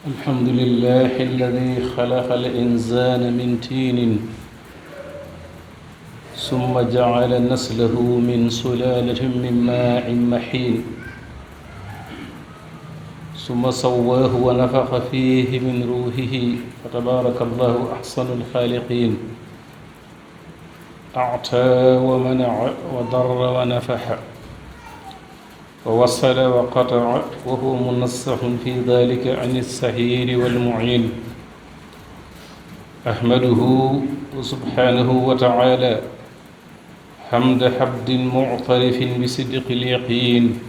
الحمد لله الذي خلق الإنسان من طين ثم جعل نسله من سلالة من ماء مهين ثم سواه ونفخ فيه من روحه فتبارك الله أحسن الخالقين أعطى ومنع وضر ونفح ووصل وقطع وهو منصح في ذلك عن السهيل والمعين أحمده سبحانه وتعالى حمد حمد معترف بصدق اليقين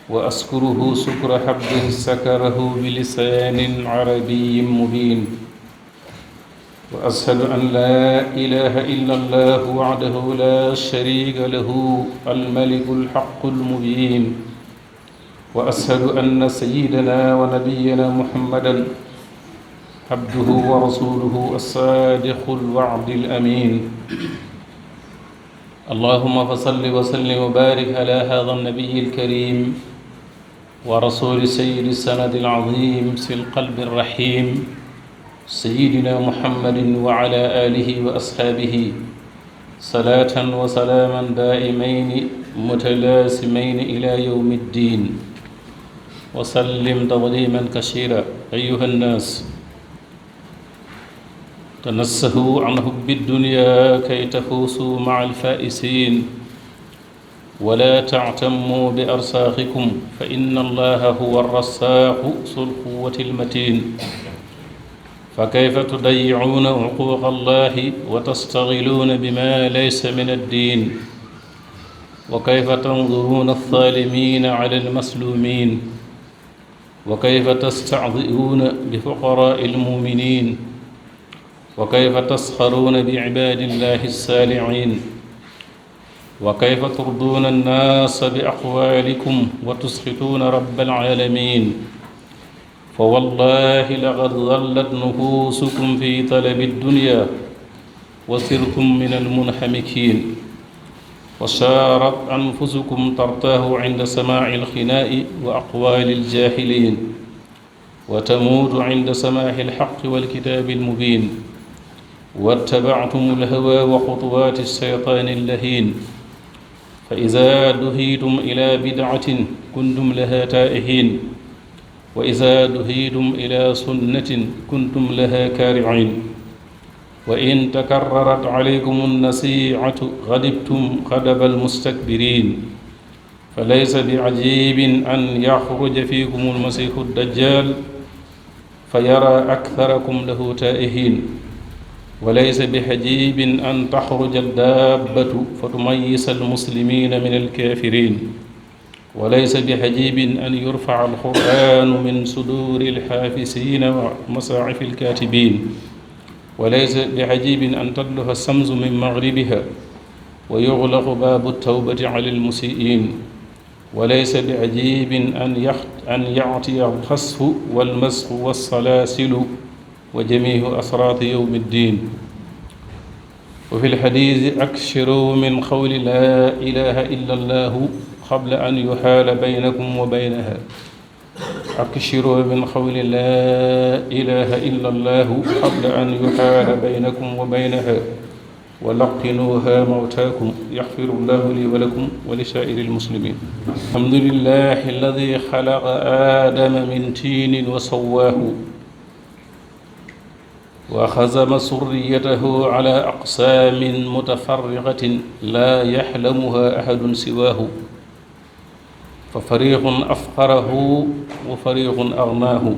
وأشكره شكر حمد سكره بلسان عربي مبين وأشهد أن لا إله إلا الله وحده لا شريك له الملك الحق المبين وأشهد أن سيدنا ونبينا محمدا عبده ورسوله الصادق الوعد الأمين اللهم فصل وسلم وبارك على هذا النبي الكريم ورسول سيد السند العظيم في القلب الرحيم سيدنا محمد وعلى آله وأصحابه صلاة وسلاما دائمين متلازمين إلى يوم الدين وسلم تسليما كثيرا أيها الناس تنزهوا عن حب الدنيا كي تفوزوا مع الفائزين ولا تعتموا بأرزاقكم فإن الله هو الرزاق ذو القوة المتين فكيف تضيعون حقوق الله وتستغلون بما ليس من الدين وكيف تنظرون الظالمين على المسلومين وكيف تستعظئون بفقراء المؤمنين وكيف تسخرون بعباد الله الصالحين وكيف ترضون الناس بأقوالكم وتسخطون رب العالمين فوالله لقد ظلت نفوسكم في طلب الدنيا وصرتم من المنحمكين وصارت أنفسكم ترتاه عند سماع الخناء وأقوال الجاهلين وتموت عند سماع الحق والكتاب المبين واتبعتم الهوى وخطوات الشيطان اللهين فإذا دهيتم إلى بدعة كنتم لها تائهين وإذا دهيتم إلى سنة كنتم لها كارعين وإن تكررت عليكم النصيحة غضبتم غضب المستكبرين فليس بعجيب أن يخرج فيكم المسيح الدجال فيرى أكثركم له تائهين وليس بحجيب أن تخرج الدابة فتميز المسلمين من الكافرين وليس بحجيب أن يرفع القرآن من صدور الحافظين ومصاحف الكاتبين وليس بحجيب أن تطلع الشمس من مغربها ويغلق باب التوبة على المسيئين وليس بعجيب أن يعطي الخسف والمسخ والسلاسل وجميع أسرات يوم الدين وفي الحديث أكثروا من قول لا إله إلا الله قبل أن يحال بينكم وبينها أكثروا من قول لا إله إلا الله قبل أن يحال بينكم وبينها ولقنوها موتاكم يغفر الله لي ولكم ولسائر المسلمين الحمد لله الذي خلق آدم من طين وسواه وخزم سريته على أقسام متفرقة لا يحلمها أحد سواه ففريق أفقره وفريق أغناه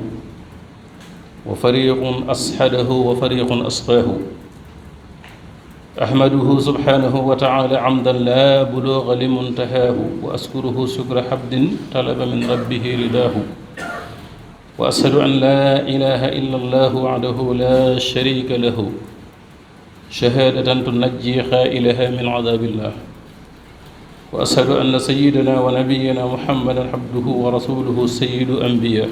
وفريق أسحده وفريق أسقاه أحمده سبحانه وتعالى عمدا لا بلوغ لمنتهاه وأشكره شكر حمد طلب من ربه رداه وأشهد أن لا إله إلا الله وحده لا شريك له شهادة تنجي قائلها من عذاب الله وأشهد أن سيدنا ونبينا محمدا عبده ورسوله سيد الأنبياء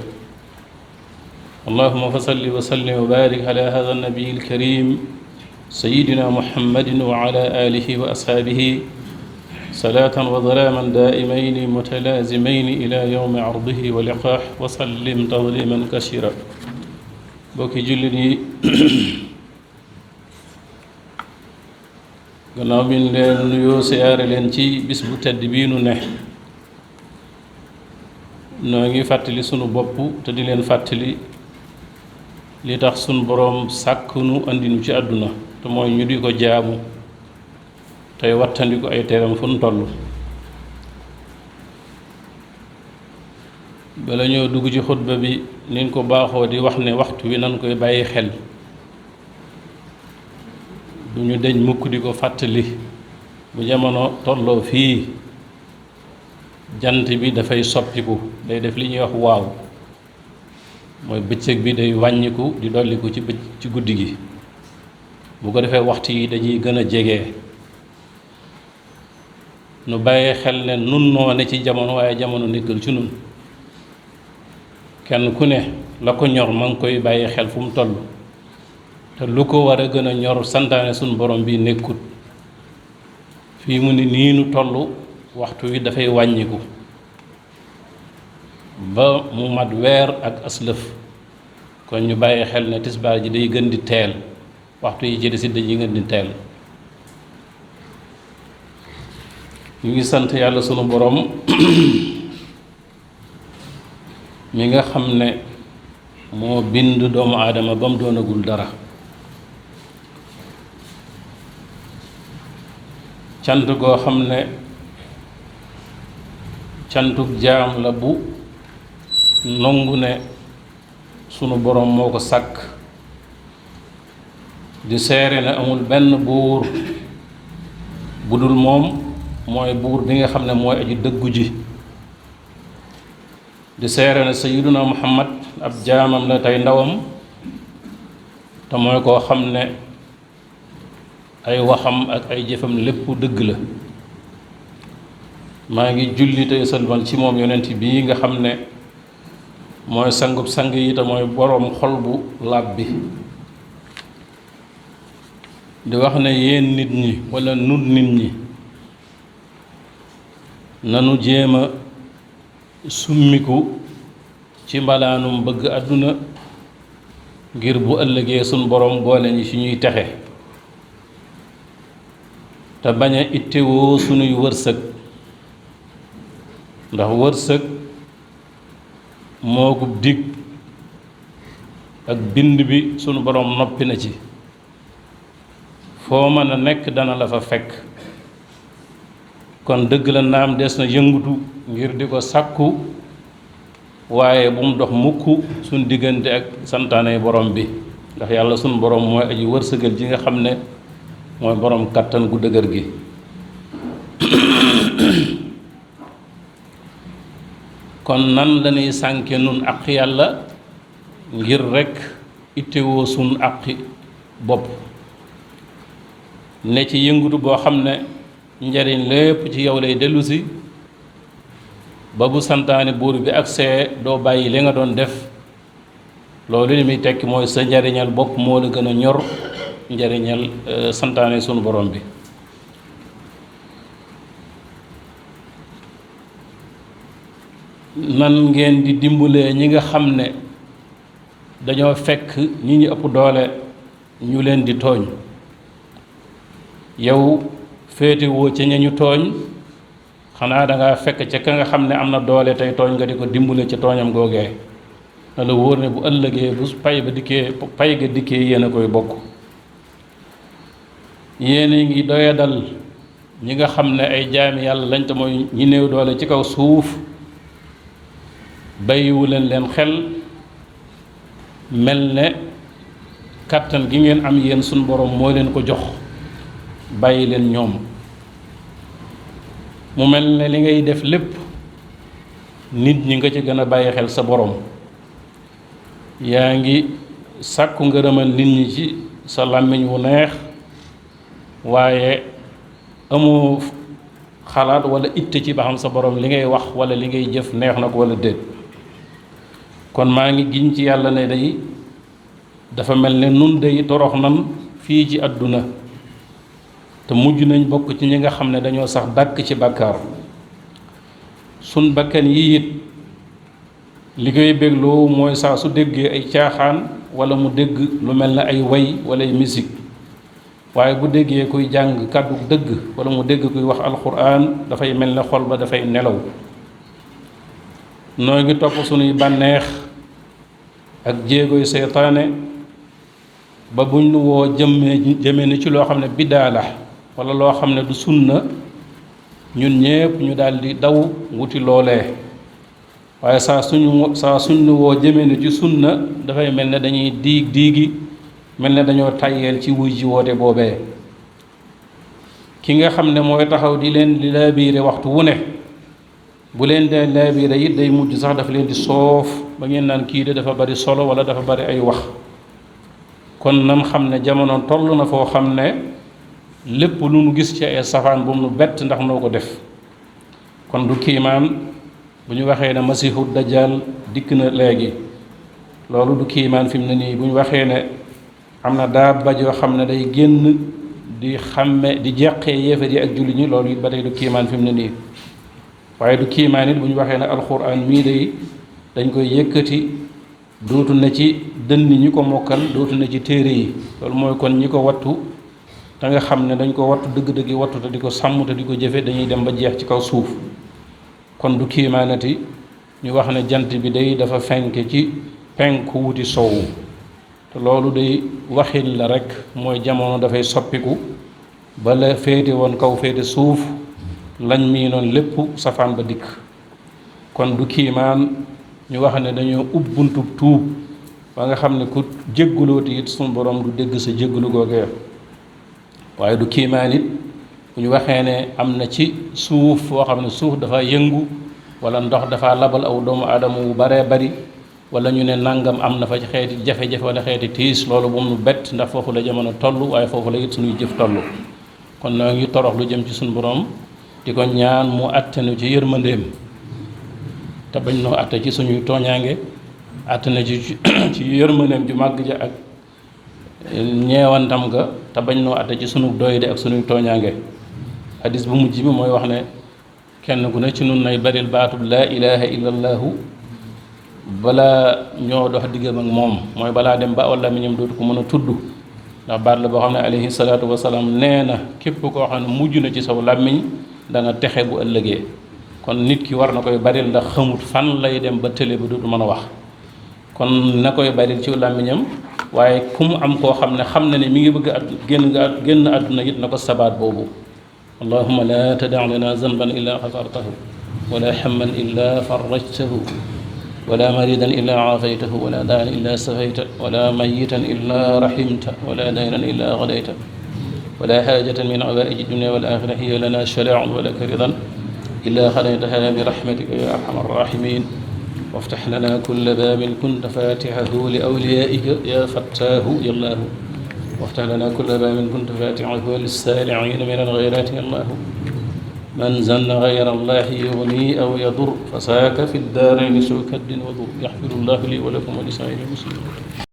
اللهم فصل وسلم وبارك على هذا النبي الكريم سيدنا محمد وعلى آله وأصحابه صلاة وظلاما دائمين متلازمين إلى يوم عرضه ولقاه وسلم تظليما كثيرا bokki jullit yi gannaaw bi ñu leen nuyoo siyaare leen ci bis bu tedd bii nu ne noo ngi fàttali sunu bopp te di leen fàttali li tax sunu boroom sàkk nu andinu ci àdduna te mooy ñu di ko jaamu tey wattandiku ay teram fu nu toll bala ñoo dugg ci xutba bi niñ ko baaxoo di wax ne waxtu wi nan koy bàyyi xel du ñu deñ mukk di ko fàttali bu jamono tolloo fii jant bi dafay soppiku day def li ñuy wax waaw mooy bëccëg bi day wàññiku di dolliku ci guddi gi bu ko defee waxtu yi dañuy gën a jege nu bàyyi xel ne nun noo ne ci jamono waaye jamono nekkal ci nun kenn ku ne la ko ñor ma ngi koy bàyyi xel fu mu toll te lu ko war a gën a ñor santaane suñu borom bi nekkut fii mu ne nii nu toll waxtu wi dafay wàññiku ba mu mat weer ak aslëf kon ñu bàyyi xel ne tisbaar ji day gën di teel waxtu yi ci desit dañuy gën di teel ñu ngi sant yàlla sunu borom mi nga xam ne moo bind doomu aadama ba mu doonagul dara cant goo xam ne cantuk jaam la bu nongu ne sunu borom moo ko sàkk di seere ne amul benn buur bu dul moom mooy buur bi nga xam ne mooy aji dëggu ji di seere ne sayyiduna muhammad ab jaamam la tey ndawam te mooy koo xam ne ay waxam ak ay jëfam lépp dëgg la maa ngi julli tey sëlmal ci moom yonent bii nga xam ne mooy sangub sang yi te mooy boroom xol bu laab bi di wax ne yéen nit ñi walla nun nit ñi nanu jéem a summiku ci mbalaanum bëgg àdduna ngir bu ëllëgee sun borom boole ñi ci ñuy texe te bañ a ittewoo sunuy wërsëg ndax wërsëg moo ko dig ak bind bi sunu borom noppi na ci foo mën a nekk dana la fa fekk kon dëgg la naam des na yëngutu ngir di ko sàkku waaye bu mu dox mukk suñ diggante ak santaane borom bi ndax yàlla sunu borom mooy aji wërsëgal ji nga xam ne mooy borom kàttan gu dëgër gi kon nan lañuy sànke nun ak yàlla ngir rekk ittewoo sun aqi bopp ne ci yëngutu boo xam ne njariñ lépp ci yow lay dellusi ba bu santaane buur bi ak see doo bàyyi li nga doon def loolu li muy tekki mooy sa njariñal bopp moo la gën a ñor njariñal santaane sunu borom bi nan ngeen di dimbalee ñi nga xam ne dañoo fekk ñi ñu ëpp doole ñu leen di tooñ yow féetewoo ca ñañu tooñ xanaa dangaa fekk ca ka nga xam ne am na doole tey tooñ nga di ko dimbale ca tooñam googee na la wóor ne bu ëllëgee bu pay ga dikkee yéen a koy bokk yéen a ngi doyadal ñi nga xam ne ay jaami yàlla lañ te mooy ñi néew doole ci kaw suuf bàyyiwu leen xel mel ne kàttan gi ngeen am yéen suñ borom moo leen ko jox bàyyi leen ñoom mu mel ne li ngay def lépp nit ñi nga ci gën a bàyyi xel sa borom yaa ngi sàkku ngërëmal nit ñi ci sa làmmiñ wu neex waaye amoo xalaat wala itte ci ba xam sa borom li ngay wax wala li ngay jëf neex na ko wala déet kon maa ngi giñ ci yàlla ne day dafa mel ne nun day torox nan fii ci àdduna te mujj nañ bokk ci ñi nga xam ne dañoo sax dàkk ci bàkkaar. sun bakkan yi it li koy bégloo mooy saa su déggee ay caaxaan wala mu dégg lu mel ne ay way wala ay musique, waaye bu déggee kuy jàng kàddu dëgg wala mu dégg kuy wax alxuraan dafay mel ne xol ba dafay nelaw. noo ngi topp sunuy bànneex ak jéegoy seytaane ba buñ nu woo jëmee ni ci loo xam ne biddaa la wala loo xam ne du sunna, ñun ñépp ñu daldi daw wuti loolee. waaye saa suñ nu woo jëmee ni ci sunna dafay mel ne dañuy diigi mel ne dañoo tàyyeel ci wuy ji woote boobee. ki nga xam ne mooy taxaw di leen di laabiire waxtu wu ne, bu leen dee laabiire it day mujj sax dafa leen di soof ba ngeen naan kii de dafa bari solo wala dafa bari ay wax. kon nan xam ne jamono toll na foo xam ne lépp lu nu gis ci ay safaan bu nu bett ndax noo ko def. kon du kiimaan bu ñu waxee ne masihu dajjal dikk na léegi, loolu du kiimaan fi mu ne nii bu ñu waxee ne am na daaba joo xam ne day génn di xàmme di jeqee yéefar yi ak julli ñi, loolu it ba tey du kiimaan fi mu ne nii. waaye du kiimaan it bu ñu waxee ne alxuraan mii day dañ koy yëkkati dootu na ci dënn ñi ko mokkal, dootu na ci téere yi. loolu mooy kon ñi ko wattu te nga xam ne dañ ko wattu dëgg-dëgg wattu te di ko sàmm te di ko jëfe dañuy dem ba jeex ci kaw suuf. kon du kiimaanati ñu wax ne jant bi day dafa fenk ci penku wuti sowu, te loolu day waxin la rekk, mooy jamono dafay soppiku ba la féete woon kaw féete suuf, lañ mii noonu lépp safaan ba dikk. kon du kiimaan ñu wax ne dañoo ub buntub tuub ba nga xam ne ku jéggalooti it sunu borom du dégg sa jéggalu googee. waaye du kiimaan it bu ñu waxee ne am na ci suuf foo xam ne suuf dafa yëngu wala ndox dafa labal aw doomu aadama wu baree bari, wala ñu ne nangam am na fa ci xeeti jafe-jafe wala xeeti tiis, loolu bu mu bett ndax foofu la jamono toll, waaye foofu la it suñuy jëf toll. kon noo ngi torox lu jëm ci suñu borom di ko ñaan mu attanu ci yërmandeem te bañ noo atte ci suñuy tooñaange, attana ci yërmandeem ju màgg ja ak ñeewantam ga, te bañ noo atte ci sunu doyde ak suñuy tooñaange. hadis bu mujj bi mooy wax ne kenn ku ne ci nun nay baril baatub laa ilaha illallahu balaa ñoo dox diggam ak moom, mooy balaa dem ba walla mi ñoom dootu ko mën a tudd, ndax baat la boo xam ne alayhi salaatu wasalaam nee na képp koo xam ne mujj na ci saw làmmiñ da nga texe bu ëllëgee. kon nit ki war na koy baril ndax xamut fan lay dem ba tële ba dootu mën a wax. kon na koy baril ci làmmiñam, waaye ku mu am koo xam ne xam na ne mi ngi bëgg a génn àdduna it na ko sabaat boobu. allahumma la tada' lana zanban illa xafartahu wala hamman illa farajtahu wala maridan illa aafaytahu wala daan illa safayta wala mayitan illa rahimta wala daynan illa gadayta wala haajatan min hawaaiji dunya wal aaxira hiya lana sharaa'un wa laka ridan illa xadaytaha bi rahmatika ya arhamar rahimin وافتح لنا كل باب كنت فاتحه لأوليائك يا فتاه يا الله وافتح لنا كل باب كنت فاتحه للسالعين من الغيرات يا الله من زن غير الله يغني أو يضر فساك في الدارين سوء كد وضر يحفظ الله لي ولكم ولسائر المسلمين